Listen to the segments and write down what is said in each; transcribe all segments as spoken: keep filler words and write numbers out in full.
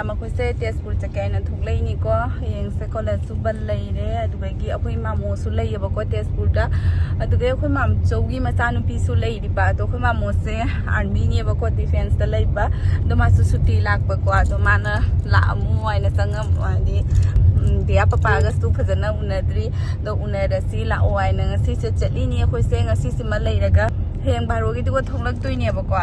ꯃꯈꯣꯏꯁꯦ ꯇꯦꯖꯄꯨꯔ ꯆꯠꯀꯦ ꯍꯥꯏꯅ ꯊꯣꯛꯂꯛꯏꯅꯤꯀꯣ꯫ ꯍꯌꯦꯡꯁꯦ ꯀꯣꯂꯦꯖꯁꯨ ꯕꯟ ꯂꯩꯔꯦ꯫ ꯑꯗꯨꯗꯒꯤ ꯑꯩꯈꯣꯏ ꯃꯥꯃꯣꯁꯨ ꯂꯩꯌꯦꯕꯀꯣ ꯇꯦꯖꯄꯨꯔꯗ꯫ ꯑꯗꯨꯗꯒꯤ ꯑꯩꯈꯣꯏ ꯃꯥꯝꯆꯧꯒꯤ ꯃꯆꯥꯅꯨꯄꯤꯁꯨ ꯂꯩꯔꯤꯕ꯫ ꯑꯗꯣ ꯑꯩꯈꯣꯏ ꯃꯥꯃꯣꯁꯦ ꯑꯥꯔꯃꯤꯅꯦꯕꯀꯣ, ꯗꯤꯐꯦꯟꯁꯇ ꯂꯩꯕ꯫ ꯑꯗꯣ ꯃꯥꯁꯨ ꯁꯨꯇꯤ ꯂꯥꯛꯄꯀꯣ꯫ ꯑꯗꯣ ꯃꯥꯅ ꯂꯥꯛꯑꯝꯃꯨ ꯍꯥꯏꯅ ꯆꯪꯉꯝꯃꯨ, ꯍꯥꯏꯗꯤ ꯎꯝ, ꯗꯤꯌꯥ ꯄꯄꯥꯒꯁꯨ ꯐꯖꯅ ꯎꯅꯗ꯭ꯔꯤ꯫ ꯑꯗꯣ ꯎꯅꯔꯁꯤ ꯂꯥꯛꯑꯣ ꯍꯥꯏꯅ ꯉꯁꯤꯁꯦ ꯆꯠꯂꯤꯅꯤ ꯑꯩꯈꯣꯏꯁꯦ꯫ ꯉꯁꯤꯁꯤꯃ ꯂꯩꯔꯒ ꯍꯌꯦꯡ ꯕꯥꯔꯣꯒꯤꯗꯨꯒ ꯊꯣꯛꯂꯛꯇꯣꯏꯅꯦꯕꯀꯣ꯫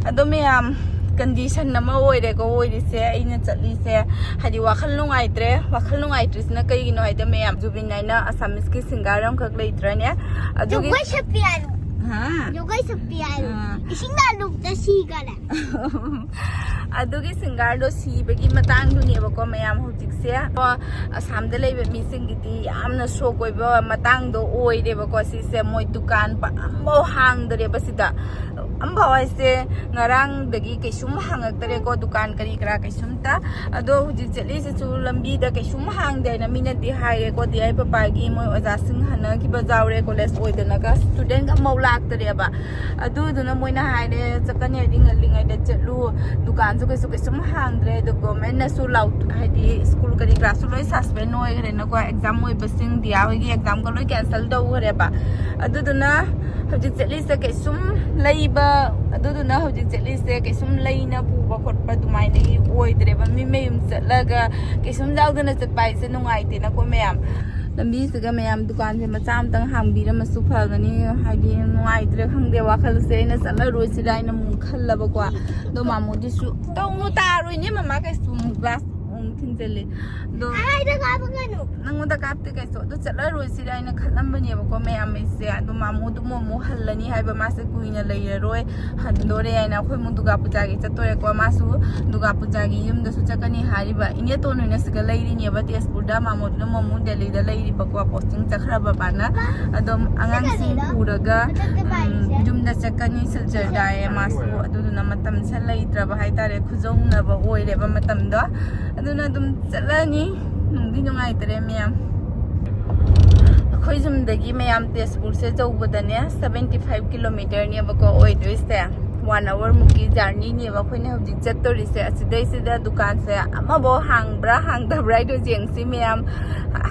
ꯑꯗꯣ ꯃꯌꯥꯝ, ꯀꯟꯗꯤꯁꯟ ꯑꯃ ꯑꯣꯏꯔꯦꯀꯣ ꯑꯣꯏꯔꯤꯁꯦ꯫ ꯑꯩꯅ ꯆꯠꯂꯤꯁꯦ ꯍꯥꯏꯗꯤ ꯋꯥꯈꯜ ꯅꯨꯡꯉꯥꯏꯇ꯭ꯔꯦ꯫ ꯋꯥꯈꯜ ꯅꯨꯡꯉꯥꯏꯇ꯭ꯔꯤꯁꯤꯅ ꯀꯩꯒꯤꯅꯣ ꯍꯥꯏꯗ, ꯃꯌꯥꯝ ꯖꯨꯕꯤꯟ ꯍꯥꯏꯅ ꯑꯁꯥꯃꯤꯁꯀꯤ ꯁꯤꯡꯒꯔ ꯑꯃꯈꯛ ꯂꯩꯇ꯭ꯔꯅꯦ? ꯑꯗꯨꯒꯤ ꯖꯒꯣꯏ ꯁꯛꯄꯤ ꯍꯥꯏꯔꯣ꯫ ꯍꯥ? ꯖꯒꯣꯏ ꯁꯛꯄꯤ ꯍꯥꯏꯔꯣ꯫ ꯑꯥ꯫ ꯏꯁꯤꯡꯗ ꯂꯨꯞꯇ ꯁꯤꯈꯔꯦ꯫ ꯑꯗꯨꯒꯤ ꯁꯤꯡꯒꯔꯗꯣ ꯁꯤꯕꯒꯤ ꯃꯇꯥꯡꯗꯨꯅꯦꯕꯀꯣ ꯃꯌꯥꯝ ꯍꯧꯖꯤꯛꯁꯦ꯫ ꯑꯗꯣ ꯑꯁꯥꯝꯗ ꯂꯩꯕ ꯃꯤꯁꯤꯡꯒꯤꯗꯤ ꯌꯥꯝꯅ ꯁꯣꯛ ꯑꯣꯏꯕ ꯃꯇꯥꯡꯗꯣ ꯑꯣꯏꯔꯦꯕꯀꯣ ꯁꯤꯁꯦ꯫ ꯃꯣꯏ ꯗꯨꯀꯥꯟ ꯄ-, ꯑꯃꯐꯥꯎ ꯍꯥꯡꯗꯔꯦꯕ ꯁꯤꯗ꯫ ꯑꯃꯐꯥꯎ ꯍꯥꯏꯁꯦ ꯉꯔꯥꯡꯗꯒꯤ ꯀꯩꯁꯨꯝ ꯍꯥꯡꯉꯛꯇꯔꯦꯀꯣ, ꯗꯨꯀꯥꯟ ꯀꯔꯤ ꯀꯔꯥ ꯀꯩꯁꯨꯝꯇ꯫ ꯑꯗꯣ ꯍꯧꯖꯤꯛ ꯆꯠꯂꯤꯁꯤꯁꯨ ꯂꯝꯕꯤꯗ ꯀꯩꯁꯨꯝ ꯍꯥꯡꯗꯦ ꯍꯥꯏꯅ ꯃꯤꯅꯗꯤ ꯍꯥꯏꯔꯦꯀꯣ꯫ ꯗꯤ ꯑꯥꯏ ꯄꯄꯥꯒꯤ ꯃꯣꯏ ꯑꯣꯖꯥꯁꯤꯡ ꯍꯟꯅꯈꯤꯕ ꯌꯥꯎꯔꯦ, ꯀꯣꯂꯦꯖ ꯑꯣꯏꯗꯅꯒ ꯁ꯭ꯇꯨꯗꯦꯟ ꯑꯃꯐꯥꯎ ꯂꯥꯛꯇꯔꯦꯕ꯫ ꯑꯗꯨꯗꯨꯅ ꯃꯣꯏꯅ ꯍꯥꯏꯔꯦ, "ꯆꯠꯀꯅꯤ ꯍꯥꯏꯗꯤ ꯉꯜꯂꯤꯉꯩꯗ ꯆꯠꯂꯨ, ꯗꯨꯀꯥꯟꯁꯨ ꯀꯩꯁꯨ ꯀꯩꯁꯨꯝ ꯍꯥꯡꯗ꯭ꯔꯦ꯫ ꯑꯗꯣ ꯒꯣꯔꯃꯦꯟꯅꯁꯨ ꯂꯥꯎ-, ꯍꯥꯏꯗꯤ ꯁ꯭ꯀꯨꯜ ꯀꯔꯤ ꯀꯔꯥꯁꯨ ꯂꯣꯏ ꯁꯁꯄꯦꯟ ꯑꯣꯏꯈ꯭ꯔꯦꯅꯀꯣ, ꯑꯦꯛꯖꯥꯝ ꯑꯣꯏꯕꯁꯤꯡ, ꯗꯤꯌꯥ ꯍꯣꯏꯒꯤ ꯑꯦꯛꯖꯥꯝꯒ ꯂꯣꯏ ꯀꯦꯟꯁꯦꯜ ꯇꯧꯈ꯭ꯔꯦꯕ꯫ ꯑꯗꯨꯗꯨꯅ ꯍꯧꯖꯤꯛ ꯆꯠꯂꯤꯁꯦ ꯀꯩꯁꯨꯝ ꯂꯩꯕ, ꯑꯗꯨꯗꯨꯅ ꯍꯧꯖꯤꯛ ꯆꯠꯂꯤꯁꯦ ꯀꯩꯁꯨꯝ ꯂꯩꯅ ꯄꯨꯕ ꯈꯣꯠꯄ ꯑꯗꯨꯃꯥꯏꯅꯒꯤ ꯑꯣꯏꯗ꯭ꯔꯦꯕ꯫ ꯃꯤ ꯃꯌꯨꯝ ꯆꯠꯂꯒ ꯀꯩꯁꯨꯝ ꯌꯥꯎꯗꯅ ꯆꯠꯄ ꯍꯥꯏꯁꯦ ꯅꯨꯡꯉꯥꯏꯇꯦꯅꯀꯣ ꯃꯌꯥꯝ꯫ ꯂꯝꯕꯤꯁꯤꯒ ꯃꯌꯥꯝ ꯗꯨꯀꯥꯟꯁꯦ ꯃꯆꯥ ꯑꯝꯇꯪ ꯍꯥꯡꯕꯤꯔꯝꯃꯁꯨ ꯐꯒꯅꯤ, ꯍꯥꯏꯗꯤ ꯅꯨꯡꯉꯥꯏꯇ꯭ꯔꯦ ꯈꯪꯗꯦ ꯋꯥꯈꯜꯁꯦ꯫ ꯑꯩꯅ ꯆꯠꯂꯔꯣꯏꯁꯤꯔꯥ ꯍꯥꯏꯅ ꯑꯃꯨꯛ ꯈꯜꯂꯕꯀꯣ꯫ ꯑꯗꯣ ꯃꯥꯃꯣꯗꯤꯁꯨ ꯇꯧꯅꯨ, ꯇꯥꯔꯣꯏꯅꯦ ꯃꯃꯥ, ꯀꯩꯁꯨ ꯑꯃꯨꯛ ꯒ꯭ꯂꯥꯁ ꯑꯃꯨꯛ ꯊꯤꯟꯖꯜꯂꯦ꯫ ꯑꯗꯣ ꯍꯥꯏꯗ ꯀꯥꯞꯄꯒꯅꯨ꯫ ꯅꯪꯉꯣꯟꯗ ꯀꯥꯞꯇꯦ ꯀꯩꯁꯨ꯫ ꯑꯗꯨ ꯆꯠꯂꯔꯣꯏꯁꯤꯔꯥ ꯍꯥꯏꯅ ꯈꯜꯂꯝꯕꯅꯦꯕꯀꯣ ꯃꯌꯥꯝ ꯑꯩꯁꯦ꯫ ꯑꯗꯣ ꯃꯥꯃꯣꯗꯨ ꯑꯃꯨꯛ ꯑꯃꯨꯛ ꯍꯜꯂꯅꯤ ꯍꯥꯏꯕ, ꯃꯥꯁꯦ ꯀꯨꯏꯅ ꯂꯩꯔꯔꯣꯏ, ꯍꯟꯗꯣꯔꯦ ꯍꯥꯏꯅ꯫ ꯑꯩꯈꯣꯏ ꯑꯃꯨꯛ ꯗꯨꯔꯒꯥ ꯄꯨꯖꯥꯒꯤ ꯆꯠꯇꯣꯔꯦꯀꯣ꯫ ꯃꯥꯁꯨ ꯗꯨꯔꯒꯥ ꯄꯨꯖꯥꯒꯤ ꯌꯨꯝꯗꯁꯨ ꯆꯠꯀꯅꯤ ꯍꯥꯏꯔꯤꯕ꯫ ꯏꯅꯦꯇꯣꯟ ꯍꯣꯏꯅ ꯁꯤꯗ ꯂꯩꯔꯤꯅꯦꯕ ꯇꯦꯖꯄꯨꯔꯗ, ꯃꯥꯃꯣꯗꯨꯅ ꯑꯃꯨꯛ ꯗꯦꯜꯂꯤꯗ ꯂꯩꯔꯤꯕꯀꯣ, ꯄꯣꯁꯇꯤꯡ ꯆꯠꯈ꯭ꯔꯕ ꯃꯥꯅ꯫ ꯑꯗꯨꯝ ꯑꯉꯥꯡꯁꯤꯡ ꯄꯨꯔꯒ ꯎꯝ, ꯌꯨꯝꯗ ꯆꯠꯀꯅꯤ ꯁꯤꯜꯆꯔꯗ ꯍꯥꯏꯌꯦ ꯃꯥꯁꯨ꯫ ꯑꯗꯨꯗꯨꯅ ꯃꯇꯝꯁꯦ ꯂꯩꯇ꯭ꯔꯕ ꯍꯥꯏꯇꯥꯔꯦ, ꯈꯨꯖꯧꯅꯕ ꯑꯣꯏꯔꯦꯕ ꯃꯇꯝꯗꯣ꯫ ꯑꯗꯨꯅ ꯑꯗꯨꯝ ꯆꯠꯂꯅꯤ꯫ ꯅꯨꯡꯗꯤ ꯅꯨꯡꯉꯥꯏꯇ꯭ꯔꯦ ꯃꯌꯥꯝ꯫ ꯑꯩꯈꯣꯏ ꯌꯨꯝꯗꯒꯤ ꯃꯌꯥꯝ ꯇꯦꯖꯄꯨꯔꯁꯦ ꯌꯧꯕꯗꯅꯦ seventy five kilometerꯅꯦꯕꯀꯣ ꯑꯣꯏꯗꯣꯏꯁꯦ꯫ One hour ꯃꯨꯛꯀꯤ journey ꯅꯦꯕ ꯑꯩꯈꯣꯏꯅ ꯍꯧꯖꯤꯛ ꯆꯠꯇꯣꯔꯤꯁꯦ꯫ ꯑꯁꯤꯗꯩꯁꯤꯗ ꯗꯨꯀꯥꯟꯁꯦ ꯑꯃꯐꯥꯎ ꯍꯥꯡꯕ꯭ꯔꯥ ꯍꯥꯡꯗꯕ꯭ꯔꯥ ꯍꯥꯏꯗꯣ ꯌꯦꯡꯁꯤ ꯃꯌꯥꯝ꯫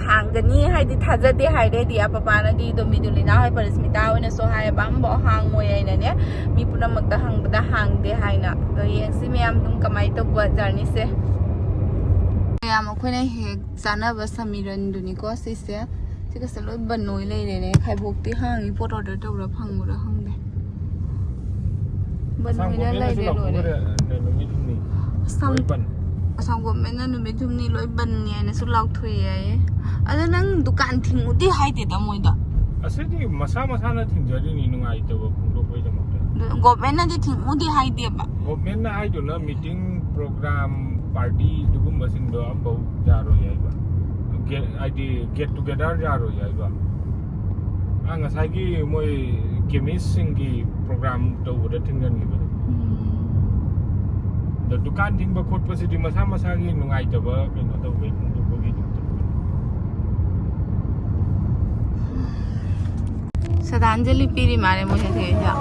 ꯍꯥꯡꯒꯅꯤ ꯍꯥꯏꯗꯤ ꯊꯥꯖꯗꯦ ꯍꯥꯏꯔꯦ ꯗꯤꯌꯥ ꯄꯄꯥꯅꯗꯤ, ꯑꯗꯣ ꯃꯤꯗꯨꯂꯤꯅꯥ ꯍꯣꯏ ꯄꯔꯤꯁꯃꯤꯇꯥ ꯍꯣꯏꯅꯁꯨ ꯍꯥꯏꯌꯦꯕ ꯑꯃꯐꯥꯎ ꯍꯥꯡꯉꯣꯏ ꯍꯥꯏꯅꯅꯦ, ꯃꯤ ꯄꯨꯝꯅꯃꯛꯇ ꯍꯪꯕꯗ ꯍꯥꯡꯗꯦ ꯍꯥꯏꯅ꯫ ꯑꯗꯣ ꯌꯦꯡꯁꯤ ꯃꯌꯥꯝ ꯑꯗꯨꯝ ꯀꯃꯥꯏꯅ ꯇꯧꯕ journey ꯁꯦ꯫ ꯃꯌꯥꯝ ꯑꯩꯈꯣꯏꯅ ꯍꯦꯛ ꯆꯥꯅꯕ ꯁꯃꯤꯔꯟꯗꯨꯅꯤꯀꯣ ꯁꯤꯁꯦ꯫ ꯁꯤꯒꯁꯦ ꯂꯣꯏ ꯕꯟ ꯑꯣꯏ ꯂꯩꯔꯦꯅꯦ꯫ ꯈꯥꯏꯕꯣꯛꯇꯤ ꯍꯥꯡꯉꯤ, ꯄꯣꯠ order ꯇꯧꯕ꯭ꯔꯥ ꯐꯪꯕ꯭ꯔꯥ ꯈꯪꯗꯦ꯫ ꯕꯟ ꯑꯁꯥꯝ ꯑꯣꯏꯅ government ꯅꯁꯨ ꯂꯩꯔꯦ ꯂꯣꯏꯔꯦ꯫ ꯂꯥꯎꯊꯣꯛꯈ꯭ꯔꯦ, ꯅꯨꯃꯤꯠ ꯍꯨꯝꯅꯤ ꯑꯁꯥꯝ, ꯂꯣꯏ ꯕꯟ꯫ ꯑꯁꯥꯝ government ꯅ ꯅꯨꯃꯤꯠ ꯍꯨꯝꯅꯤ ꯂꯣꯏ ꯕꯟꯅꯤ ꯍꯥꯏꯅꯁꯨ ꯂꯥꯎꯊꯣꯛꯑꯦ ꯍꯥꯏꯌꯦ꯫ ꯑꯗꯣ ꯅꯪ ꯗꯨꯀꯥꯟ ꯊꯤꯡꯉꯨꯗꯤ ꯍꯥꯏꯗꯦꯗ ꯃꯣꯏꯗꯣ꯫ ꯑꯁꯤꯗꯤ ꯃꯁꯥ ꯃꯁꯥꯅ ꯊꯤꯡꯖꯔꯤꯅꯤ, ꯅꯨꯡꯉꯥꯏꯇꯕ ꯐꯣꯡꯗꯣꯛꯄꯒꯤꯗꯃꯛꯇ꯫ ꯑꯗꯨ government ꯅꯗꯤ ꯊꯤꯡꯉꯨꯗꯤ ꯍꯥꯏꯗꯦꯕ꯫ Government ꯅ ꯍꯥꯏꯗꯨꯅ meeting, program, party ꯑꯗꯨꯒꯨꯝꯕꯁꯤꯡꯗꯣ ꯑꯝꯐꯥꯎ ꯌꯥꯔꯣꯏ ꯍꯥꯏꯕ꯫ Get, ꯍꯥꯏꯗꯤ get together ꯌꯥꯔꯣꯏ ꯍꯥꯏꯕ꯫ ꯑ, ꯉꯁꯥꯏꯒꯤ ꯃꯣꯏ chemist ꯁꯤꯡꯒꯤ program ꯇꯧꯕꯗ ꯊꯤꯡꯖꯤꯟꯈꯤꯕꯗꯣ꯫ ꯎꯝ꯫ ꯑꯗꯣ ꯗꯨꯀꯥꯟ ꯊꯤꯡꯕ ꯈꯣꯠꯄꯁꯤꯗꯤ ꯃꯁꯥ ꯃꯁꯥꯒꯤ ꯅꯨꯡꯉꯥꯏꯇꯕ ꯀꯩꯅꯣ ꯇꯧꯕꯩ ꯐꯣꯡꯗꯣꯛꯄꯒꯤ ꯑꯗꯨꯝ ꯇꯧꯕꯅꯤ꯫ ꯁ꯭ꯔꯗꯥꯟꯖꯂꯤ ꯄꯤꯔꯤ ꯃꯥꯜꯂꯦ ꯃꯣꯏꯁꯦ ꯁꯤꯗꯩꯁꯤꯗ꯫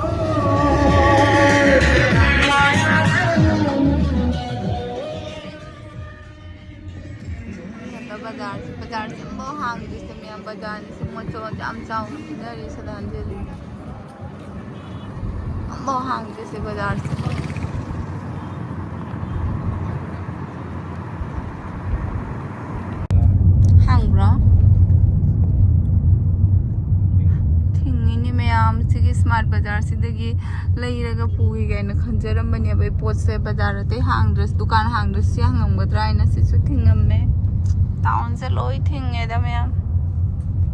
ꯕꯖꯥꯔꯁꯦ, ꯕꯖꯥꯔꯁꯦ ꯑꯃꯐꯥꯎ ꯍꯥꯡꯗ꯭ꯔꯤꯁꯦ ꯃꯌꯥꯝ, ꯕꯖꯥꯔꯁꯦ ꯃꯣꯏ ꯆꯣ ꯌꯥꯝ ꯆꯥꯎꯅ ꯄꯤꯅꯔꯤ ꯁ꯭ꯔꯗꯥꯟꯖꯂꯤ꯫ ꯑꯃꯐꯥꯎ ꯍꯥꯡꯗ꯭ꯔꯤꯁꯦ ꯕꯖꯥꯔꯁꯦ꯫ ꯍꯥꯡꯕ꯭ꯔꯣ? ꯊꯤꯡꯉꯤꯅꯤ ꯃꯌꯥꯝ꯫ ꯁꯤꯒꯤ smart ꯕꯖꯥꯔꯁꯤꯗꯒꯤ ꯂꯩꯔꯒ ꯄꯨꯒꯦ ꯀꯥꯏꯅ ꯈꯟꯖꯔꯝꯕꯅꯦꯕ ꯑꯩ ꯄꯣꯠꯁꯦ꯫ ꯕꯖꯥꯔ ꯑꯇꯩ ꯍꯥꯡꯗ꯭ꯔꯁꯨ, ꯗꯨꯀꯥꯟ ꯍꯥꯡꯗ꯭ꯔꯁꯨ ꯁꯤ ꯍꯥꯡꯉꯝꯒꯗ꯭ꯔꯥ ꯍꯥꯏꯅ ꯁꯤꯁꯨ ꯊꯤꯡꯉꯝꯃꯦ꯫ Town ꯁꯦ ꯂꯣꯏ ꯊꯤꯡꯉꯦꯗ ꯃꯌꯥꯝ꯫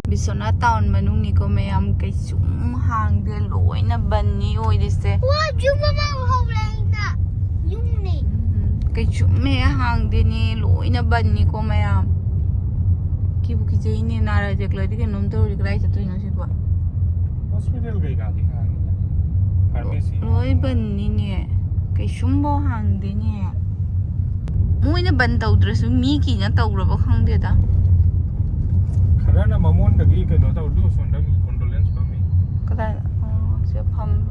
ꯕꯤꯁ꯭ꯋꯅꯥꯊ town ꯃꯅꯨꯡꯅꯤꯀꯣ ꯃꯌꯥꯝ, ꯀꯩꯁꯨꯝ ꯍꯥꯡꯗꯦ, ꯂꯣꯏꯅ ꯕꯟꯅꯤ ꯑꯣꯏꯔꯤꯁꯦ꯫ ꯋꯥ, ꯌꯨꯝ ꯑꯃ ꯍꯧꯔꯦ ꯑꯩꯅ꯫ ꯌꯨꯝꯅꯦ꯫ ꯎꯝ, ꯀꯩꯁꯨꯝ ꯍꯦꯛ ꯍꯥꯡꯗꯦꯅꯦ, ꯂꯣꯏꯅ ꯕꯟꯅꯤꯀꯣ ꯃꯌꯥꯝ꯫ ꯀꯤꯕꯨ ꯀꯤꯖꯩꯅꯦ, ꯅꯥꯔꯛꯑꯗꯤ ꯀꯩꯅꯣꯝ ꯇꯧꯔꯗꯤ ꯀꯗꯥꯏ ꯆꯠꯇꯣꯏꯅꯣ ꯁꯤꯕꯣ? Hospital ꯀꯩꯀꯥꯗꯤ ꯍꯥꯡꯉꯤꯗ꯫ Pharmacy꯫ ꯂꯣꯏ ꯕꯟꯅꯤꯅꯦ, ꯀꯩꯁꯨꯝꯐꯥꯎ ꯍꯥꯡꯗꯦꯅꯦ꯫ ꯃꯣꯏꯅ ꯕꯟ ꯇꯧꯗ꯭ꯔꯁꯨ ꯃꯤ ꯀꯤꯅ ꯇꯧꯔꯕ ꯈꯪꯗꯦꯗ꯫ ꯈꯔꯅ ꯃꯃꯣꯟꯗꯒꯤ ꯀꯩꯅꯣ ꯇꯧꯔꯗꯨ ꯁꯣꯝꯗ condolence ꯐꯝꯃꯤ꯫ ꯀꯗꯥꯏꯗ? ꯑꯣ, ꯁꯤꯗ ꯐꯝꯃꯤ꯫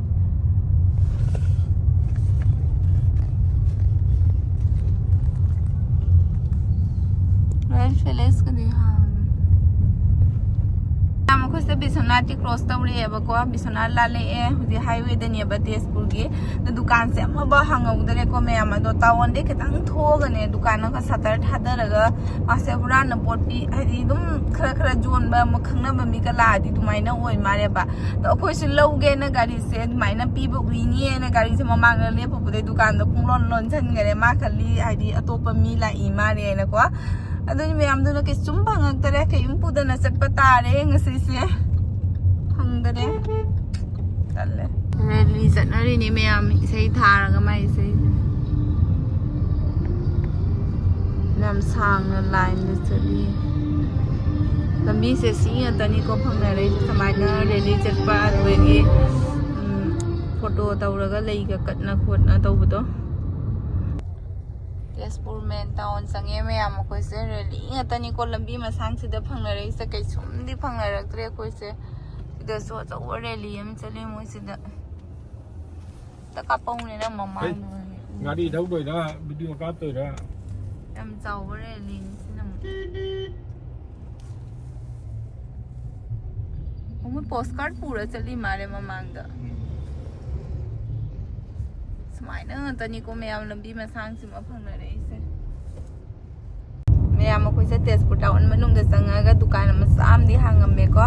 ꯕꯤꯁ꯭ꯋꯥꯅꯥꯊꯇꯤ ꯀ꯭ꯔꯣꯁ ꯇꯧꯔꯛꯑꯦꯕꯀꯣ, ꯕꯤꯁ꯭ꯋꯥꯅꯥꯊ ꯂꯥꯜꯂꯛꯑꯦ꯫ ꯍꯧꯖꯤꯛ ꯍꯥꯏꯋꯦꯗꯅꯦꯕ ꯇꯦꯖꯄꯨꯔꯒꯤ꯫ ꯑꯗꯣ ꯗꯨꯀꯥꯟꯁꯦ ꯑꯃꯐꯥꯎ ꯍꯥꯡꯍꯧꯗ꯭ꯔꯦꯀꯣ ꯃꯌꯥꯝ꯫ ꯑꯗꯣ ꯇꯥꯎꯟꯗꯩ ꯈꯤꯇꯪ ꯊꯣꯛꯑꯒꯅꯦ, ꯗꯨꯀꯥꯟ ꯑꯃꯒ ꯁꯇꯔ ꯊꯥꯗꯔꯒ ꯃꯥꯁꯦ ꯍꯨꯔꯥꯟꯅ ꯄꯣꯠ ꯄꯤ, ꯍꯥꯏꯗꯤ ꯑꯗꯨꯝ ꯈꯔ ꯈꯔ ꯌꯣꯟꯕ ꯑꯃ ꯈꯪꯅꯕ ꯃꯤꯒ ꯂꯥꯛꯑꯗꯤ ꯑꯗꯨꯃꯥꯏꯅ ꯑꯣꯏ ꯃꯥꯜꯂꯦꯕ꯫ ꯑꯗꯣ ꯑꯩꯈꯣꯏꯁꯨ ꯂꯧꯒꯦꯅ ꯒꯥꯔꯤꯁꯦ ꯑꯗꯨꯃꯥꯏꯅ ꯄꯤꯕ ꯎꯏꯅꯦꯅ ꯒꯥꯔꯤꯁꯦ ꯃꯃꯥꯡꯗ ꯂꯦꯞꯄꯨꯕꯗꯩ ꯗꯨꯀꯥꯟꯗꯣ ꯄꯨꯡ ꯂꯣꯟ ꯂꯣꯟꯁꯤꯟꯈꯔꯦ꯫ ꯃꯥ ꯈꯜꯂꯤ ꯍꯥꯏꯗꯤ ꯑꯇꯣꯞꯄ ꯃꯤ ꯂꯥꯛꯏ ꯃꯥꯜꯂꯦꯅꯀꯣ꯫ ꯑꯗꯨꯅꯤ ꯃꯌꯥꯝꯗꯨꯅ ꯀꯩꯁꯨꯝ ꯐꯪꯉꯛꯇꯔꯦ꯫ ꯀꯩꯝ ꯄꯨꯗꯅ ꯆꯠꯄ ꯇꯥꯔꯦ ꯉꯁꯤꯁꯦ꯫ ꯐꯪꯗꯔꯦ꯫ ꯇꯜꯂꯦ꯫ ꯔꯦꯂꯤ ꯆꯠꯅꯔꯤꯅꯦ ꯃꯌꯥꯝ, ꯏꯁꯩ ꯊꯥꯔꯒ ꯃꯥꯏ ꯏꯁꯩ꯫ ꯌꯥꯝ ꯁꯥꯡꯅ ꯂꯥꯏꯟꯗ ꯆꯠꯂꯤ꯫ ꯂꯝꯕꯤꯁꯦ ꯁꯤ ꯉꯥꯛꯇꯅꯤꯀꯣ ꯐꯪꯅꯔꯛꯏꯁꯦ꯫ ꯁꯨꯃꯥꯏꯅ ꯔꯦꯂꯤ ꯆꯠꯄ, ꯑꯗꯨꯗꯒꯤ, ꯎꯝ, ꯐꯣꯇꯣ ꯇꯧꯔꯒ ꯂꯩꯒ ꯀꯠꯅ ꯈꯣꯠꯅ ꯇꯧꯕꯗꯣ꯫ ꯇꯦꯖꯄꯨꯔ ꯃꯦꯟ ꯇꯥꯎꯟ ꯆꯪꯉꯦ ꯃꯌꯥꯝ꯫ ꯑꯩꯈꯣꯏꯁꯦ ꯔꯦꯂꯤ ꯉꯥꯛꯇꯅꯤꯀꯣ ꯂꯝꯕꯤ ꯃꯁꯥꯡꯁꯤꯗ ꯐꯪꯅꯔꯛꯏꯁꯦ꯫ ꯀꯩꯁꯨꯝꯗꯤ ꯐꯪꯅꯔꯛꯇ꯭ꯔꯦ ꯑꯩꯈꯣꯏꯁꯦ꯫ ꯁꯤꯗꯁꯨ ꯑꯆꯧꯕ ꯔꯦꯂꯤ ꯑꯃ ꯆꯠꯂꯤ ꯃꯣꯏꯁꯤꯗ꯫ ꯑꯝꯇ ꯀꯥꯞꯄꯧꯅꯦ ꯅꯪ ꯃꯃꯥꯡꯗ ꯑꯣꯏꯔꯗꯤ꯫ ꯒꯥꯔꯤ ꯊꯧꯗꯣꯏꯔꯥ, ꯚꯤꯗꯤꯑꯣ ꯀꯥꯞꯇꯣꯏꯔꯥ? ꯌꯥꯝ ꯆꯥꯎꯕ ꯔꯦꯂꯤꯅꯤ ꯁꯤꯅ ꯑꯃꯨꯛ꯫ ꯑꯣ, ꯃꯣꯏ ꯄꯣꯁ ꯀꯥꯔꯠ ꯄꯨꯔ ꯆꯠꯂꯤ ꯃꯥꯜꯂꯦ ꯃꯃꯥꯡꯗ꯫ ꯁꯨꯃꯥꯏꯅ ꯉꯥꯛꯇꯅꯤꯀꯣ ꯃꯌꯥꯝ ꯂꯝꯕꯤ ꯃꯁꯥꯡꯁꯤꯃ ꯐꯪꯅꯔꯛꯏꯁꯦ꯫ ꯃꯌꯥꯝ ꯑꯩꯈꯣꯏꯁꯦ ꯇꯦꯖꯄꯨꯔ ꯇꯥꯎꯟ ꯃꯅꯨꯡꯗ ꯆꯪꯉꯒ ꯗꯨꯀꯥꯟ ꯃꯆꯥ ꯑꯃꯗꯤ ꯍꯥꯡꯉꯝꯃꯦꯀꯣ꯫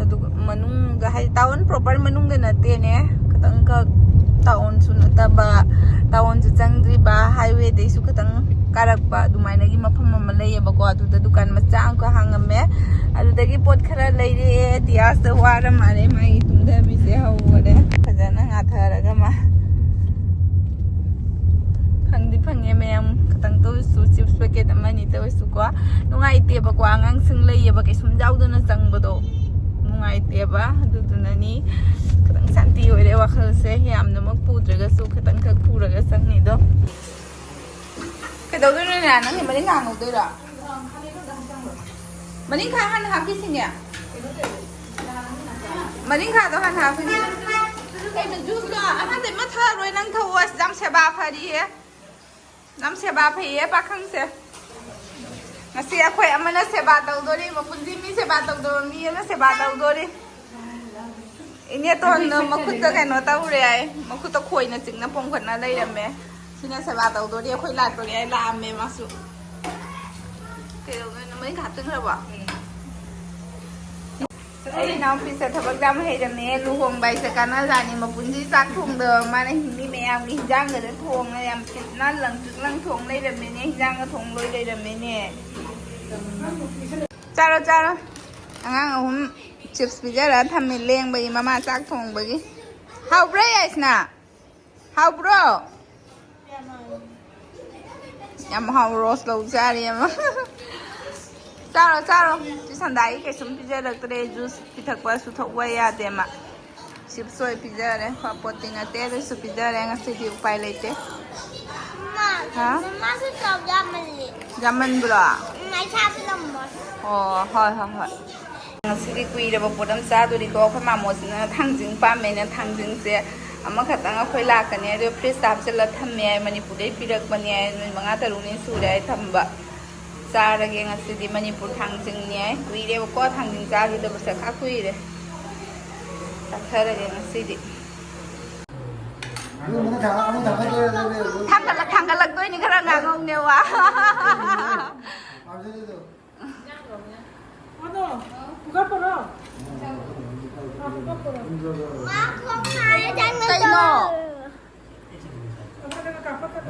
ꯑꯗꯨꯒ ꯃꯅꯨꯡꯗ ꯍꯥꯏꯗꯤ ꯇꯥꯎꯟ ꯄ꯭ꯔꯣꯄꯔ ꯃꯅꯨꯡꯗ ꯅꯠꯇꯦꯅꯦ, ꯈꯤꯇꯪꯈꯛ ꯇꯥꯎꯟꯁꯨ ꯅꯠꯇꯕ, ꯇꯥꯎꯟꯁꯨ ꯆꯪꯗ꯭ꯔꯤꯕ, ꯍꯥꯏꯋꯦꯗꯩꯁꯨ ꯈꯤꯇꯪ ꯀꯥꯔꯛꯄ ꯑꯗꯨꯃꯥꯏꯅꯒꯤ ꯃꯐꯝ ꯑꯃ ꯂꯩꯌꯦꯕꯀꯣ꯫ ꯑꯗꯨꯗ ꯗꯨꯀꯥꯟ ꯃꯆꯥ ꯑꯃꯈꯛ ꯍꯥꯡꯉꯝꯃꯦ꯫ ꯑꯗꯨꯗꯒꯤ ꯄꯣꯠ ꯈꯔ ꯂꯩꯔꯛꯑꯦ꯫ ꯗꯤꯌꯥꯁꯇ ꯋꯥꯔ ꯃꯥꯜꯂꯦ, ꯃꯥꯒꯤ ꯇꯨꯝꯊꯕꯤꯁꯦ ꯍꯧꯈꯔꯦ꯫ ꯐꯖꯅ ꯉꯥꯊꯔꯒ ꯃꯥ ꯐꯪꯗꯤ ꯐꯪꯉꯦ ꯃꯌꯥꯝ, ꯈꯤꯇꯪꯇ ꯑꯣꯏꯔꯁꯨ, ꯆꯤꯞꯁ ꯄꯦꯀꯦꯠ ꯑꯃ ꯑꯅꯤꯇ ꯑꯣꯏꯔꯁꯨꯀꯣ꯫ ꯅꯨꯡꯉꯥꯏꯇꯦꯕꯀꯣ, ꯑꯉꯥꯡꯁꯤꯡ ꯂꯩꯌꯦꯕ, ꯀꯩꯁꯨꯝ ꯌꯥꯎꯗꯅ ꯆꯪꯕꯗꯣ ꯅꯨꯡꯉꯥꯏꯇꯦꯕ꯫ ꯑꯗꯨꯗꯨꯅꯅꯤ ꯈꯤꯇꯪ ꯁꯥꯟꯇꯤ ꯑꯣꯏꯔꯦ ꯋꯥꯈꯜꯁꯦ꯫ ꯌꯥꯝꯅꯃꯛ ꯄꯨꯗ꯭ꯔꯒꯁꯨ ꯈꯤꯇꯪꯈꯛ ꯄꯨꯔꯒ ꯆꯪꯉꯤꯗꯣ꯫ ꯀꯩꯗꯧꯗꯣꯏꯅꯣꯅꯦ? ꯅꯪꯒꯤ ꯃꯅꯤꯡ ꯈꯥ ꯍꯥꯟꯅ ꯍꯥꯞꯈꯤꯁꯤꯅꯦ꯫ ꯃꯅꯤꯡ ꯈꯥꯗꯣ ꯍꯥꯟꯅ ꯍꯥꯞꯈꯤꯁꯤꯅꯦ꯫ ꯀꯩꯅꯣ, ꯖꯨꯁꯇꯣ ꯑꯍꯥꯟꯕ ꯑꯃ ꯊꯛꯑꯔꯣꯏ, ꯅꯪ ꯊꯛꯑꯣ꯫ ꯑꯁ, ꯌꯥꯝ ꯁꯦꯕꯥ ꯐꯔꯤꯍꯦ꯫ ꯌꯥꯝ ꯁꯦꯕꯥ ꯐꯩꯌꯦ ꯄꯥꯈꯪꯁꯦ꯫ ꯉꯁꯤ ꯑꯩꯈꯣꯏ ꯑꯃꯅ ꯁꯦꯕꯥ ꯇꯧꯗꯣꯔꯤ, ꯃꯄꯨꯟꯁꯤ ꯃꯤ ꯁꯦꯕꯥ ꯇꯧꯗꯕ ꯃꯤ ꯑꯃꯅ ꯁꯦꯕꯥ ꯇꯧꯗꯣꯔꯤ꯫ ꯏꯅꯦꯇꯣꯟꯗꯣ ꯃꯈꯨꯠꯇ ꯀꯩꯅꯣ ꯇꯧꯔꯦ ꯍꯥꯏ, ꯃꯈꯨꯠꯇ ꯈꯣꯏꯅ ꯆꯤꯡꯅ ꯄꯣꯝꯈꯠꯅ ꯂꯩꯔꯝꯃꯦ꯫ ꯁꯤꯅ ꯁꯦꯕꯥ ꯇꯧꯗꯣꯔꯤ, ꯑꯩꯈꯣꯏ ꯂꯥꯛꯇꯣꯔꯤ ꯍꯥꯏ ꯂꯥꯛꯑꯝꯃꯦ ꯃꯥꯁꯨ꯫ ꯀꯩꯗꯧꯗꯣꯏꯅꯣ, ꯃꯩ ꯍꯥꯞꯆꯤꯟꯈ꯭ꯔꯕꯣ? ꯑꯩ ꯏꯅꯥꯎꯄꯤꯁꯦ ꯊꯕꯛ ꯌꯥꯝ ꯍꯩꯔꯝꯃꯦ, ꯂꯨꯍꯣꯡꯕ ꯍꯥꯏꯁꯦ ꯀꯥꯟꯅꯖꯥꯠꯅꯤ꯫ ꯃꯄꯨꯟꯁꯤ ꯆꯥꯛ ꯊꯣꯡꯗꯕ ꯃꯥꯅ ꯃꯤ ꯃꯌꯥꯝꯒꯤ ꯍꯤꯟꯖꯥꯡꯒꯗ ꯊꯣꯡꯉ ꯌꯥꯝ ꯐꯖꯅ ꯂꯪꯇ꯭ꯔꯤꯛ ꯂꯪ ꯊꯣꯡ ꯂꯩꯔꯝꯃꯦꯅꯦ, ꯍꯤꯟꯖꯥꯡꯒ ꯊꯣꯡ ꯂꯣꯏ ꯂꯩꯔꯝꯃꯦꯅꯦ꯫ ꯆꯥꯔꯣ, ꯆꯥꯔꯣ꯫ ꯑꯉꯥꯡ ꯑꯍꯨꯝ ꯆꯤꯞꯁ ꯄꯤꯖꯔ ꯊꯝꯃꯦ ꯂꯦꯡꯕꯒꯤ, ꯃꯃꯥ ꯆꯥꯛ ꯊꯣꯡꯕꯒꯤ꯫ ꯍꯥꯎꯕ꯭ꯔꯥ ꯌꯥꯏꯁꯅꯥ? ꯍꯥꯎꯕ꯭ꯔꯣ? ꯌꯥꯝ ꯍꯥꯎ ꯔꯣꯁ ꯂꯧ ꯆꯥꯔꯤ ꯑꯃ꯫ ꯆꯥꯔꯣ, ꯆꯥꯔꯣ꯫ ꯆꯦ ꯁꯟꯗꯥꯒꯤ ꯀꯩꯁꯨꯝ ꯄꯤꯖꯔꯛꯇ꯭ꯔꯦ, ꯖꯨꯁ ꯄꯤꯊꯛꯄ ꯁꯨꯊꯛꯄ ꯌꯥꯗꯦ ꯃꯥ꯫ ꯆꯤꯞꯁ ꯑꯣꯏ ꯄꯤꯖꯔꯦ꯫ ꯄꯣꯇꯤ ꯅꯠꯇꯦ, ꯑꯗꯨꯁꯨ ꯄꯤꯖꯔꯦ ꯉꯁꯤꯗꯤ, ꯎꯄꯥꯏ ꯂꯩꯇꯦ꯫ ꯃꯃꯥ, ꯍꯥ? ꯃꯃꯥꯁꯨ ꯆꯥꯎ ꯌꯥꯝꯃꯜꯂꯤ꯫ ꯌꯥꯝꯃꯟꯕ꯭ꯔꯣ? ꯎꯝ, ꯑꯩ ꯆꯥꯕ ꯉꯝꯃꯣꯏ꯫ ꯑꯣ, ꯍꯣꯏ, ꯍꯣꯏ, ꯍꯣꯏ꯫ ꯉꯁꯤꯗꯤ ꯀꯨꯏꯔꯕ ꯄꯣꯠ ꯑꯃ ꯆꯥꯗꯣꯔꯤꯀꯣ꯫ ꯑꯩꯈꯣꯏ ꯃꯥꯃꯣꯁꯤꯅ ꯊꯥꯡꯖꯤꯡ ꯄꯥꯝꯃꯦꯅ ꯊꯥꯡꯖꯤꯡꯁꯦ ꯑꯃꯈꯛꯇꯪ ꯑꯩꯈꯣꯏ ꯂꯥꯛꯀꯅꯤ, ꯑꯗꯣ ꯐ꯭ꯔꯤꯖꯇ ꯍꯥꯞꯆꯤꯜꯂ ꯊꯝꯃꯦ ꯍꯥꯏ, ꯃꯅꯤꯄꯨꯔꯗꯩ ꯄꯤꯔꯛꯄꯅꯦ ꯍꯥꯏ, ꯅꯨꯃꯤꯠ ꯃꯉꯥ ꯇꯔꯨꯛꯅꯤ ꯁꯨꯔꯦ ꯍꯥꯏ ꯊꯝꯕ꯫ ꯆꯥꯔꯒꯦ ꯉꯁꯤꯗꯤ ꯃꯅꯤꯄꯨꯔ ꯊꯥꯡꯖꯤꯡꯅꯦ ꯍꯥꯏ꯫ ꯀꯨꯏꯔꯦꯕꯀꯣ ꯊꯥꯡꯖꯤꯡ ꯆꯥꯈꯤꯗꯕꯁꯦ, ꯈꯔ ꯀꯨꯏꯔꯦ꯫ ꯆꯥꯊꯔꯒꯦ ꯉꯁꯤꯗꯤ꯫ ꯊꯥꯡꯒꯠꯂꯛ-, ꯊꯥꯡꯒꯠꯂꯛꯇꯣꯏꯅꯤ, ꯈꯔ ꯉꯥꯡꯍꯧꯅꯦ ꯋꯥ꯫ ꯀꯩꯅꯣ?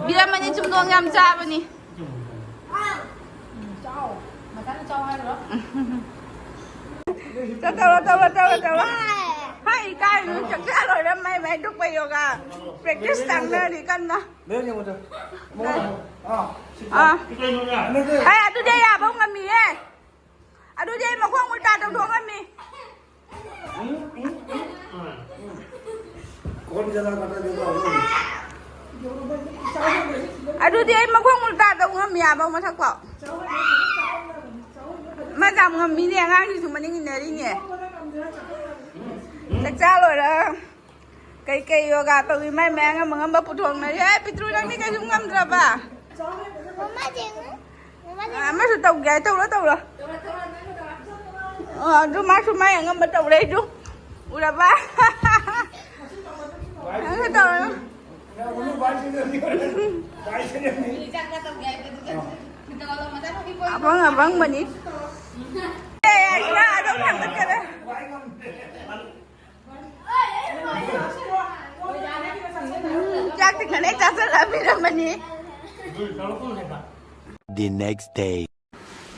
ꯕꯤꯔꯃꯅꯤ ꯆꯨꯝꯗꯣꯡ ꯌꯥꯝ ꯆꯥꯕꯅꯤ꯫ ꯆꯥꯎ꯫ ꯃꯊꯪ ꯆꯥꯎ ꯍꯥꯏꯔꯣ? ꯆꯠ-, ꯇꯧꯔꯣ, ꯇꯧꯔꯣ, ꯇꯧꯔꯣ, ꯇꯧꯔꯣ꯫ ꯍꯥꯏ, ꯏꯀꯥꯏꯅꯨ, ꯆꯥꯛ ꯆꯥ ꯂꯣꯏꯔ ꯃꯥꯏ ꯃꯥꯏ ꯊꯣꯛꯄ ꯌꯣꯒꯥ practice ꯇꯧꯅꯔꯤ ꯀꯟꯅ꯫ ꯑꯥ꯫ ꯑꯥ꯫ ꯍꯥꯏ, ꯑꯗꯨꯗꯤ ꯑꯩ ꯌꯥꯕꯧ ꯉꯝꯃꯤꯌꯦ꯫ ꯑꯗꯨꯗꯤ ꯑꯩ ꯃꯈꯣꯡ ꯎꯜꯇꯥ ꯇꯧꯊꯣꯛ ꯉꯝꯃꯤ꯫ ꯑꯗꯨꯗꯤ ꯑꯩ ꯃꯈꯣꯡ ꯎꯜꯇꯥ ꯇꯧ ꯉꯝꯃꯤ ꯍꯥꯏꯕ ꯃꯊꯛ ꯐꯥꯎ꯫ ꯃꯥ ꯌꯥꯝ ꯉꯝꯃꯤꯅꯦ, ꯑꯉꯥꯡꯁꯤꯁꯨ ꯃꯅꯤꯡ ꯏꯟꯅꯔꯤꯅꯦ꯫ ꯆꯥꯛꯆꯥ ꯂꯣꯏꯔ ꯀꯩꯀꯩ ꯌꯣꯒꯥ ꯇꯧꯏ, ꯃꯥꯏ ꯃꯥꯏ ꯑꯉꯝ ꯑꯉꯝꯕ ꯄꯨꯊꯣꯛꯅꯔꯤ꯫ ꯑꯦ, ꯄꯤꯇ꯭ꯔꯨ, ꯅꯪꯗꯤ ꯀꯩꯁꯨꯝ ꯉꯝꯗ꯭ꯔꯕ? ꯃꯃꯥ ꯌꯦꯡꯉꯨ꯫ ꯑꯃꯁꯨ ꯇꯧꯒꯦ ꯍꯥꯏ, ꯇꯧꯔꯣ, ꯇꯧꯔꯣ꯫ ꯑꯣ, ꯑꯗꯨ ꯃꯥꯁꯨ ꯃꯥꯏ ꯑꯉꯝꯕ ꯇꯧꯔꯦ ꯑꯩꯁꯨ꯫ ꯎꯔꯕ? ꯅꯪꯁꯨ ꯇꯧꯔꯣ꯫ ꯑꯄꯪ ꯑꯄꯪꯕꯅꯤ꯫ ꯑꯦ, ꯑꯦ, ꯏꯃꯥ ꯑꯗꯨꯝ ꯊꯥꯡꯒꯠꯈꯔꯦ꯫ ꯎꯝ, ꯆꯥꯛꯇꯤ ꯈꯔ ꯆꯥꯁꯤꯜꯂꯛꯑꯝꯃꯤꯔꯝꯃꯅꯤ꯫ The next day.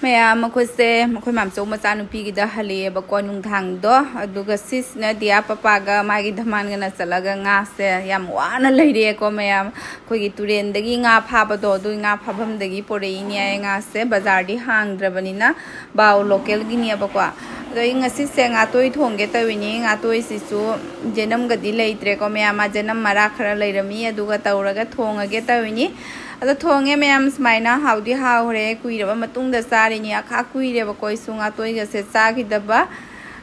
ꯃꯌꯥꯝ, ꯃꯈꯣꯏꯁꯦ ꯃꯈꯣꯏ ꯃꯥꯝꯆꯧ ꯃꯆꯥꯅꯨꯄꯤꯒꯤꯗ ꯍꯜꯂꯛꯑꯦꯕꯀꯣ ꯅꯨꯡꯗꯥꯡꯗꯣ꯫ ꯑꯗꯨꯒ ꯁꯤꯁꯤꯅ ꯗꯤꯌꯥ ꯄꯄꯥꯒ ꯃꯥꯒꯤ ꯙꯃꯥꯟꯒꯅ ꯆꯠꯂꯒ ꯉꯥꯁꯦ ꯌꯥꯝ ꯋꯥꯅ ꯂꯩꯔꯛꯑꯦꯀꯣ ꯃꯌꯥꯝ꯫ ꯑꯩꯈꯣꯏꯒꯤ ꯇꯨꯔꯦꯟꯗꯒꯤ ꯉꯥ ꯐꯥꯕꯗꯣ, ꯑꯗꯨꯒꯤ ꯉꯥ ꯐꯥꯐꯝꯗꯒꯤ ꯄꯣꯔꯛꯏꯅꯦ ꯍꯥꯏꯌꯦ ꯉꯥꯁꯦ꯫ ꯕꯖꯥꯔꯗꯤ ꯍꯥꯡꯗ꯭ꯔꯕꯅꯤꯅ ꯕꯥꯎ ꯂꯣꯀꯦꯜꯒꯤꯅꯦꯕꯀꯣ꯫ ꯑꯗꯣ ꯑꯩ ꯉꯁꯤꯁꯦ ꯉꯥꯇꯣꯏ ꯊꯣꯡꯒꯦ ꯇꯧꯔꯤꯅꯤ꯫ ꯉꯥꯇꯣꯏꯁꯤꯁꯨ ꯖꯦꯅꯝꯒꯗꯤ ꯂꯩꯇ꯭ꯔꯦꯀꯣ ꯃꯌꯥꯝ, ꯃꯥ ꯖꯦꯅꯝ ꯃꯔꯥ ꯈꯔ ꯂꯩꯔꯝꯃꯤ, ꯑꯗꯨꯒ ꯇꯧꯔꯒ ꯊꯣꯡꯉꯒꯦ ꯇꯧꯔꯤꯅꯤ꯫ ꯑꯗꯣ ꯊꯣꯡꯉꯦ ꯃꯌꯥꯝ, ꯁꯨꯃꯥꯏꯅ ꯍꯥꯎꯗꯤ ꯍꯥꯎꯈ꯭ꯔꯦ꯫ ꯀꯨꯏꯔꯕ ꯃꯇꯨꯡꯗ ꯆꯥꯔꯤꯅꯤ, ꯑꯈꯥ ꯀꯨꯏꯔꯦꯕꯀꯣ ꯑꯩꯁꯨ ꯉꯥꯇꯣꯏꯒꯁꯦ ꯆꯥꯈꯤꯗꯕ꯫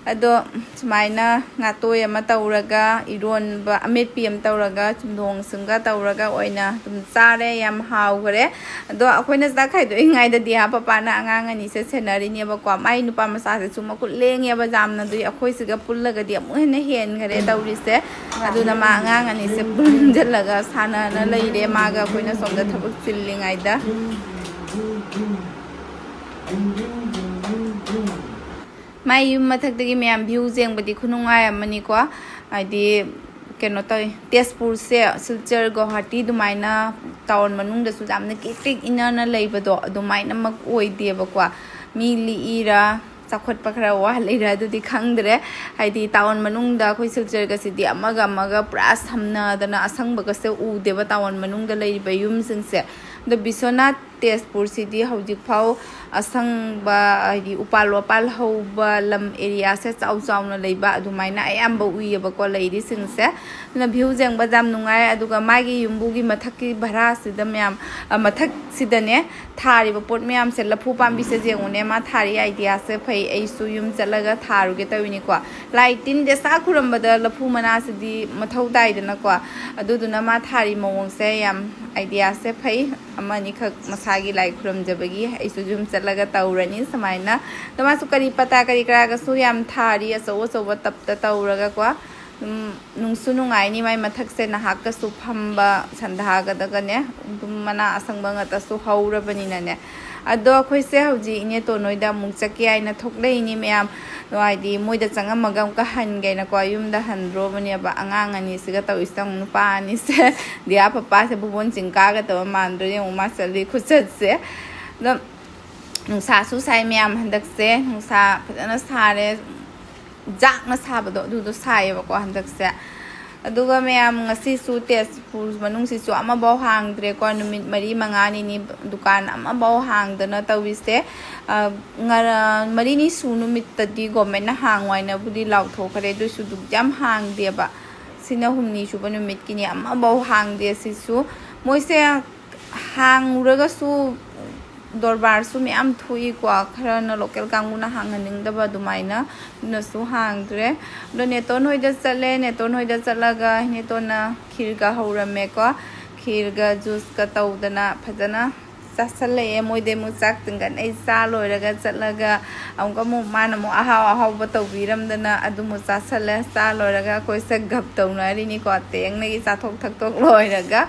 ꯑꯗꯣ ꯁꯨꯃꯥꯏꯅ ꯉꯥꯇꯣꯏ ꯑꯃ ꯇꯧꯔꯒ, ꯏꯔꯣꯟꯕ ꯑꯃꯦꯠꯄꯤ ꯑꯃ ꯇꯧꯔꯒ, ꯆꯨꯝꯊꯣꯡꯁꯤꯡꯒ ꯇꯧꯔꯒ ꯑꯣꯏꯅ ꯑꯗꯨꯝ ꯆꯥꯔꯦ꯫ ꯌꯥꯝ ꯍꯥꯎꯈ꯭ꯔꯦ꯫ ꯑꯗꯣ ꯑꯩꯈꯣꯏꯅ ꯆꯥꯛ ꯈꯥꯏꯗꯣꯛꯏꯉꯩꯗꯗꯤ ꯄꯄꯥꯅ ꯑꯉꯥꯡ ꯑꯅꯤꯁꯦ ꯁꯦꯟꯅꯔꯤꯅꯦꯕꯀꯣ꯫ ꯃꯥꯏ ꯅꯨꯄꯥ ꯃꯆꯥꯁꯦ ꯁꯨꯝ ꯃꯈꯨꯠ ꯂꯦꯡꯉꯦꯕ ꯌꯥꯝꯅ꯫ ꯑꯗꯨꯏ ꯑꯩꯈꯣꯏꯁꯤꯒ ꯄꯨꯜꯂꯒꯗꯤ ꯑꯃꯨꯛ ꯍꯦꯟꯅ ꯍꯦꯟꯈꯔꯦ ꯇꯧꯔꯤꯁꯦ꯫ ꯑꯗꯨꯅ ꯃꯥ ꯑꯉꯥꯡ ꯑꯅꯤꯁꯦ ꯄꯨꯟꯁꯤꯜꯂꯒ ꯁꯥꯟꯅꯅ ꯂꯩꯔꯦ꯫ ꯃꯥꯒ ꯑꯩꯈꯣꯏꯅ ꯁꯣꯝꯗ ꯊꯕꯛ ꯆꯤꯜꯂꯤꯉꯩꯗ꯫ ꯃꯥꯏ ꯌꯨꯝ ꯃꯊꯛꯇꯒꯤ ꯃꯌꯥꯝ ꯚ꯭ꯌꯨ ꯌꯦꯡꯕꯗꯤ ꯈꯨꯅꯨꯡꯉꯥꯏ ꯑꯃꯅꯤꯀꯣ꯫ ꯍꯥꯏꯗꯤ ꯀꯩꯅꯣ ꯇꯧꯋꯤ, ꯇꯦꯖꯄꯨꯔꯁꯦ ꯁꯤꯜꯆꯔ, ꯒꯧꯍꯥꯇꯤ ꯑꯗꯨꯃꯥꯏꯅ ꯇꯥꯎꯟ ꯃꯅꯨꯡꯗꯁꯨ ꯌꯥꯝꯅ ꯀ꯭ꯔꯤꯛ ꯀ꯭ꯔꯤꯛ ꯏꯅꯅ ꯂꯩꯕꯗꯣ ꯑꯗꯨꯃꯥꯏꯅꯃꯛ ꯑꯣꯏꯗꯦꯕꯀꯣ꯫ ꯃꯤ ꯂꯤꯛꯏꯔꯥ, ꯆꯥꯎꯈꯠꯄ ꯈꯔ ꯋꯥꯠꯂꯤꯔꯥ ꯑꯗꯨꯗꯤ ꯈꯪꯗ꯭ꯔꯦ꯫ ꯍꯥꯏꯗꯤ ꯇꯥꯎꯟ ꯃꯅꯨꯡꯗ ꯑꯩꯈꯣꯏ ꯁꯤꯜꯆꯔꯒꯁꯤꯗꯤ ꯑꯃꯒ ꯑꯃꯒ ꯄꯨꯔꯥ ꯁꯝꯅꯗꯅ ꯑꯁꯪꯕꯒꯁꯦ ꯎꯗꯦꯕ ꯇꯥꯎꯟ ꯃꯅꯨꯡꯗ ꯂꯩꯔꯤꯕ ꯌꯨꯝꯁꯤꯡꯁꯦ꯫ ꯑꯗꯣ ꯕꯤꯁ꯭ꯋꯅꯥꯊ ꯇꯦꯖꯄꯨꯔꯁꯤꯗꯤ ꯍꯧꯖꯤꯛꯐꯥꯎ ꯑꯁꯪꯕ, ꯍꯥꯏꯗꯤ ꯎꯄꯥꯜ ꯋꯥꯄꯥꯜ ꯍꯧꯕ ꯂꯝ ꯑꯦꯔꯤꯌꯥꯁꯦ ꯆꯥꯎ ꯆꯥꯎꯅ ꯂꯩꯕ ꯑꯗꯨꯃꯥꯏꯅ ꯑꯌꯥꯝꯕ ꯎꯏꯌꯦꯕꯀꯣ ꯂꯩꯔꯤꯁꯤꯡꯁꯦ꯫ ꯑꯗꯨꯅ ꯚ꯭ꯌꯨ ꯌꯦꯡꯕ ꯌꯥꯝ ꯅꯨꯡꯉꯥꯏ꯫ ꯑꯗꯨꯒ ꯃꯥꯒꯤ ꯌꯨꯝꯕꯨꯒꯤ ꯃꯊꯛꯀꯤ ꯚꯔꯥꯁꯤꯗ ꯃꯌꯥꯝ, ꯑ, ꯃꯊꯛꯁꯤꯗꯅꯦ ꯊꯥꯔꯤꯕ ꯄꯣꯠ ꯃꯌꯥꯝꯁꯦ, ꯂꯐꯨ ꯄꯥꯝꯕꯤꯁꯦ ꯌꯦꯡꯉꯨꯅꯦ꯫ ꯃꯥ ꯊꯥꯔꯤ ꯑꯥꯏꯗꯤꯌꯥꯁꯦ ꯐꯩ꯫ ꯑꯩꯁꯨ ꯌꯨꯝ ꯆꯠꯂꯒ ꯊꯥꯔꯨꯒꯦ ꯇꯧꯔꯤꯅꯤꯀꯣ꯫ ꯂꯥꯏ ꯇꯤꯟ ꯗꯦꯁꯥ ꯈꯨꯔꯝꯕꯗ ꯂꯐꯨ ꯃꯅꯥꯁꯤꯗꯤ ꯃꯊꯧ ꯇꯥꯏꯗꯅꯀꯣ꯫ ꯑꯗꯨꯗꯨꯅ ꯃꯥ ꯊꯥꯔꯤ ꯃꯑꯣꯡꯁꯦ ꯌꯥꯝ ꯑꯥꯏꯗꯤꯌꯥꯁꯦ ꯐꯩ꯫ ꯑꯃ ꯑꯅꯤꯈꯛ ꯃꯁꯥ ꯃꯥꯒꯤ ꯂꯥꯏ ꯈꯨꯔꯨꯝꯖꯕꯒꯤ ꯑꯩꯁꯨ ꯌꯨꯝ ꯆꯠꯂꯒ ꯇꯧꯔꯅꯤ ꯁꯨꯃꯥꯏꯅ꯫ ꯑꯗꯣ ꯃꯥꯁꯨ ꯀꯔꯤ ꯄꯇꯥ ꯀꯔꯤ ꯀꯔꯥꯒꯁꯨ ꯌꯥꯝ ꯊꯥꯔꯤ, ꯑꯆꯧ ꯑꯆꯧꯕ ꯇꯞꯇ ꯇꯧꯔꯒꯀꯣ꯫ ꯑꯗꯨꯝ ꯅꯨꯡꯁꯨ ꯅꯨꯡꯉꯥꯏꯅꯤ꯫ ꯃꯥꯏ ꯃꯊꯛꯁꯦ ꯅꯍꯥꯛꯀꯁꯨ ꯐꯝꯕ ꯁꯟꯗꯥꯒꯗꯒꯅꯦ, ꯑꯗꯨꯝ ꯃꯅꯥ ꯑꯁꯪꯕ ꯉꯥꯛꯇꯁꯨ ꯍꯧꯔꯕꯅꯤꯅꯅꯦ꯫ ꯑꯗꯣ ꯑꯩꯈꯣꯏꯁꯦ ꯍꯧꯖꯤꯛ ꯏꯅꯦꯇꯣꯟ ꯍꯣꯏꯗ ꯑꯃꯨꯛ ꯆꯠꯀꯦ ꯍꯥꯏꯅ ꯊꯣꯛꯂꯛꯏꯅꯤ ꯃꯌꯥꯝ꯫ ꯑꯗꯣ ꯍꯥꯏꯗꯤ ꯃꯣꯏꯗ ꯆꯪꯉꯝꯃꯒ ꯑꯃꯨꯛꯀ ꯍꯟꯒꯦꯅꯀꯣ ꯌꯨꯝꯗ ꯍꯟꯗ꯭ꯔꯣꯕꯅꯦꯕ꯫ ꯑꯉꯥꯡ ꯑꯅꯤꯁꯤꯒ ꯇꯧꯔꯤꯁꯤꯗ ꯑꯃꯨꯛ ꯅꯨꯄꯥ ꯑꯅꯤꯁꯦ꯫ ꯗꯤꯌꯥ ꯄꯄꯥꯁꯦ ꯕꯨꯕꯣꯟ ꯆꯤꯡ ꯀꯥꯒꯗꯕ ꯃꯥꯟꯗ꯭ꯔꯣ? ꯌꯦꯡꯉꯨ ꯃꯥ ꯆꯠꯂꯤ ꯈꯨꯆꯠꯁꯦ꯫ ꯑꯗꯣ ꯅꯨꯡꯁꯥꯁꯨ ꯁꯥꯏ ꯃꯌꯥꯝ ꯍꯟꯗꯛꯁꯦ꯫ ꯅꯨꯡꯁꯥ ꯐꯖꯅ ꯁꯥꯔꯦ꯫ ꯖꯥꯛꯅ ꯁꯥꯕꯗꯣ ꯑꯗꯨꯗꯣ ꯁꯥꯏꯌꯦꯕꯀꯣ ꯍꯟꯗꯛꯁꯦ꯫ ꯑꯗꯨꯒ ꯃꯌꯥꯝ ꯉꯁꯤꯁꯨ ꯇꯦꯖꯄꯨꯔ ꯃꯅꯨꯡꯁꯤꯁꯨ ꯑꯃꯐꯥꯎ ꯍꯥꯡꯗ꯭ꯔꯦꯀꯣ꯫ ꯅꯨꯃꯤꯠ ꯃꯔꯤ ꯃꯉꯥꯅꯤꯅꯤ ꯗꯨꯀꯥꯟ ꯑꯃꯐꯥꯎ ꯍꯥꯡꯗꯅ ꯇꯧꯔꯤꯁꯦ꯫ ꯑ, ꯉꯔꯥꯡ ꯃꯔꯤꯅꯤ ꯁꯨ ꯅꯨꯃꯤꯠꯇꯗꯤ ꯒꯣꯔꯃꯦꯟꯅ ꯍꯥꯡꯉꯨ ꯍꯥꯏꯅꯕꯨꯗꯤ ꯂꯥꯎꯊꯣꯛꯈ꯭ꯔꯦ, ꯑꯗꯨꯏꯁꯨ ꯑꯗꯨꯝ ꯌꯥꯝ ꯍꯥꯡꯗꯦꯕ꯫ ꯁꯤꯅ ꯍꯨꯝꯅꯤ ꯁꯨꯕ ꯅꯨꯃꯤꯠꯀꯤꯅꯤ, ꯑꯃꯐꯥꯎ ꯍꯥꯡꯗꯦ꯫ ꯁꯤꯁꯨ ꯃꯣꯏꯁꯦ ꯍꯥꯡꯉꯨꯔꯒꯁꯨ ꯗꯣꯔꯕꯥꯔꯁꯨ ꯃꯌꯥꯝ ꯊꯣꯛꯏꯀꯣ, ꯈꯔꯅ ꯂꯣꯀꯦꯜ ꯀꯥꯡꯕꯨꯅ ꯍꯥꯡꯍꯟꯅꯤꯡꯗꯕ ꯑꯗꯨꯃꯥꯏꯅ, ꯑꯗꯨꯅꯁꯨ ꯍꯥꯡꯗ꯭ꯔꯦ꯫ ꯑꯗꯣ ꯅꯦꯇꯣꯟ ꯍꯣꯏꯗ ꯆꯠꯂꯦ꯫ ꯅꯦꯇꯣꯟ ꯍꯣꯏꯗ ꯆꯠꯂꯒ ꯅꯦꯇꯣꯟꯅ ꯈꯤꯔꯒ ꯍꯧꯔꯝꯃꯦꯀꯣ꯫ ꯈꯤꯔꯒ ꯖꯨꯁꯀ ꯇꯧꯗꯅ ꯐꯖꯅ ꯆꯥꯁꯜꯂꯛꯑꯦ꯫ ꯃꯣꯏꯗꯩ ꯑꯃꯨꯛ ꯆꯥꯛ ꯇꯤꯡꯒꯠꯅꯩ꯫ ꯆꯥ ꯂꯣꯏꯔꯒ ꯆꯠꯂꯒ ꯑꯃꯨꯛꯀ ꯑꯃꯨꯛ ꯃꯥꯅ ꯑꯃꯨꯛ ꯑꯍꯥꯎ ꯑꯍꯥꯎꯕ ꯇꯧꯕꯤꯔꯝꯗꯅ ꯑꯗꯨꯃꯨꯛ ꯆꯥꯁꯜꯂꯦ꯫ ꯆꯥ ꯂꯣꯏꯔꯒ ꯑꯩꯈꯣꯏꯁꯦ ꯒꯞ ꯇꯧꯅꯔꯤꯅꯤꯀꯣ, ꯇꯦꯡꯅꯒꯤ ꯆꯥꯊꯣꯛ ꯊꯛꯇꯣꯛ ꯂꯣꯏꯔꯒ꯫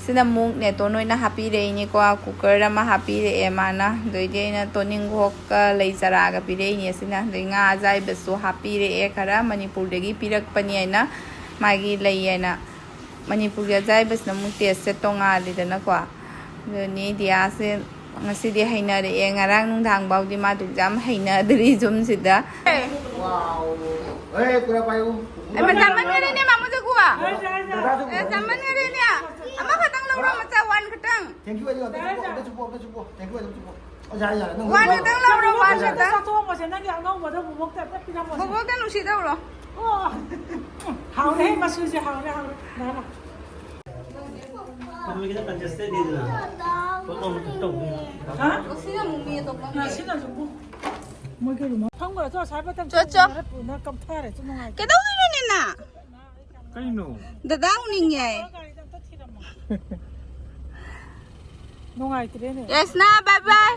ꯁꯤꯅ ꯑꯃꯨꯛ ꯅꯦꯇꯣꯟ ꯍꯣꯏꯅ ꯍꯥꯞꯄꯤꯔꯛꯏꯅꯤꯀꯣ, ꯀꯨꯀꯔ ꯑꯃ ꯍꯥꯞꯄꯤꯔꯛꯑꯦ ꯃꯥꯅ꯫ ꯑꯗꯩꯗꯤ ꯑꯩꯅ ꯇꯣꯅꯤꯡꯈꯣꯛꯀ ꯂꯩ ꯆꯔꯥꯒ ꯄꯤꯔꯛꯏꯅꯦ꯫ ꯁꯤꯅ ꯑꯗꯩ ꯉꯥ ꯑꯖꯥꯏꯕꯁꯨ ꯍꯥꯞꯄꯤꯔꯛꯑꯦ ꯈꯔ, ꯃꯅꯤꯄꯨꯔꯗꯒꯤ ꯄꯤꯔꯛꯄꯅꯤ ꯍꯥꯏꯅ ꯃꯥꯒꯤ ꯂꯩ ꯍꯥꯏꯅ꯫ ꯃꯅꯤꯄꯨꯔꯒꯤ ꯑꯖꯥꯏꯕꯁꯤꯅ ꯑꯃꯨꯛ ꯇꯦꯁꯁꯦ ꯇꯣꯡꯉꯥꯜꯂꯤꯗꯅꯀꯣ꯫ ꯑꯗꯨꯅꯤ ꯗꯤꯌꯥꯁꯦ ꯉꯁꯤꯗꯤ ꯍꯩꯅꯔꯛꯑꯦ꯫ ꯉꯔꯥꯡ ꯅꯨꯡꯗꯥꯡ ꯐꯥꯎꯗꯤ ꯃꯥ ꯑꯗꯨꯛ ꯌꯥꯝ ꯍꯩꯅꯗ꯭ꯔꯤ ꯌꯨꯝꯁꯤꯗ꯫ ꯑꯦ, ꯃꯆꯥ ꯃꯟꯈꯔꯦꯅꯦ, ꯃꯥꯃꯨ ꯖꯒꯨ꯫ ꯑꯦ, ꯃꯆꯥ ꯃꯟꯈꯔꯦꯅꯦ꯫ ꯑꯃꯈꯛꯇꯪ ꯂꯧꯔꯣ, ꯃꯆꯥ ꯋꯥꯟ ꯈꯛꯇꯪ꯫ ꯋꯥꯟ ꯈꯛꯇꯪ ꯂꯧꯔꯣ, ꯋꯥꯟ ꯈꯛꯇꯪ꯫ ꯆꯥꯊꯣꯛꯑꯝꯃꯣꯁꯦ, ꯅꯪꯒꯤ ꯑꯉꯧꯕꯗꯣ ꯕꯣꯕꯣꯛꯇ ꯑꯝꯇ ꯄꯤꯔꯝꯃꯣꯁꯦ꯫ ꯕꯣꯕꯣꯛꯇ ꯅꯨꯡꯁꯤ ꯇꯧꯔꯣ꯫ ꯑꯣ, ꯍꯥꯎꯔꯦꯍꯦ, ꯃꯆꯨꯁꯦ ꯍꯥꯎꯔꯦ, ꯍꯥꯎꯔꯦ꯫ ꯂꯥꯛꯑꯣ, ꯂꯥꯛꯑꯣ꯫ ꯃꯃꯤꯒꯤꯗ ꯀꯟꯇꯦꯁꯇꯦ ꯂꯩꯗꯅ꯫ ꯄꯣꯠ ꯑꯃꯈꯛ ꯇꯧꯕꯤꯌꯨ꯫ ꯍꯥ? ꯁꯤꯅ ꯑꯃꯨꯛ ꯃꯤ ꯑꯇꯣꯞꯄ ꯑꯃ꯫ ꯑ, ꯁꯤꯅꯁꯨ ꯄꯨ-, ꯃꯣꯏꯒꯤ ꯔꯨꯃꯥꯜ꯫ ꯐꯝꯈ꯭ꯔꯣ, ꯆꯣ, ꯑꯁꯥꯏ ꯕꯇꯟ ꯆꯣ, ꯆꯣ꯫ ꯄꯨꯅ ꯀꯝꯊꯔꯦ, ꯆꯣ, ꯅꯨꯡꯉꯥꯏꯇꯦ꯫ ꯀꯩꯗꯧꯗꯣꯏꯅꯣ, ꯅꯦꯅꯥ? ꯀꯩꯅꯣ? ꯗꯗꯥ ꯎꯅꯤꯡꯉꯦ꯫ ꯒꯥꯔꯤꯗ ꯑꯝꯇ ꯊꯤꯔꯝꯃꯣ꯫ ꯅꯨꯡꯉꯥꯏꯇ꯭ꯔꯦꯅꯦ꯫ ꯌꯦꯁꯅꯥ, bye bye.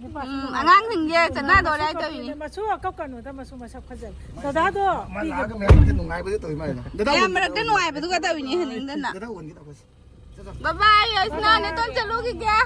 ꯅꯨꯄꯥ ꯎꯝ, ꯑꯉꯥꯡꯁꯤꯡꯁꯦ ꯆꯠꯅꯗꯣꯔꯦ ꯍꯥꯏ ꯇꯧꯔꯤꯅꯤ꯫ ꯃꯁꯨ ꯀꯞꯀꯅꯨꯗ, ꯃꯁꯨ ꯃꯁꯛ ꯐꯖꯩ꯫ ꯗꯗꯥꯗꯣ ꯃꯥ ꯂꯥꯛꯑꯒ ꯃꯌꯥꯝꯁꯦ ꯅꯨꯡꯉꯥꯏꯕꯗꯤ ꯇꯧꯔꯤ ꯃꯥꯜꯂꯦ꯫ ꯗꯗꯥ ꯃꯌꯥꯝ ꯃꯔꯛꯇ ꯅꯨꯡꯉꯥꯏꯕꯗꯨꯒ ꯇꯧꯔꯤꯅꯤ ꯍꯦꯟꯅꯤꯡꯗꯅ꯫ ꯗꯗꯥ ꯎꯍꯟꯒꯦ ꯇꯧꯕꯁꯦ꯫ Bye bye, ꯌꯦꯁꯅꯥ, ꯅꯦꯇꯣꯟ ꯆꯠꯂꯨꯈꯤꯒꯦ꯫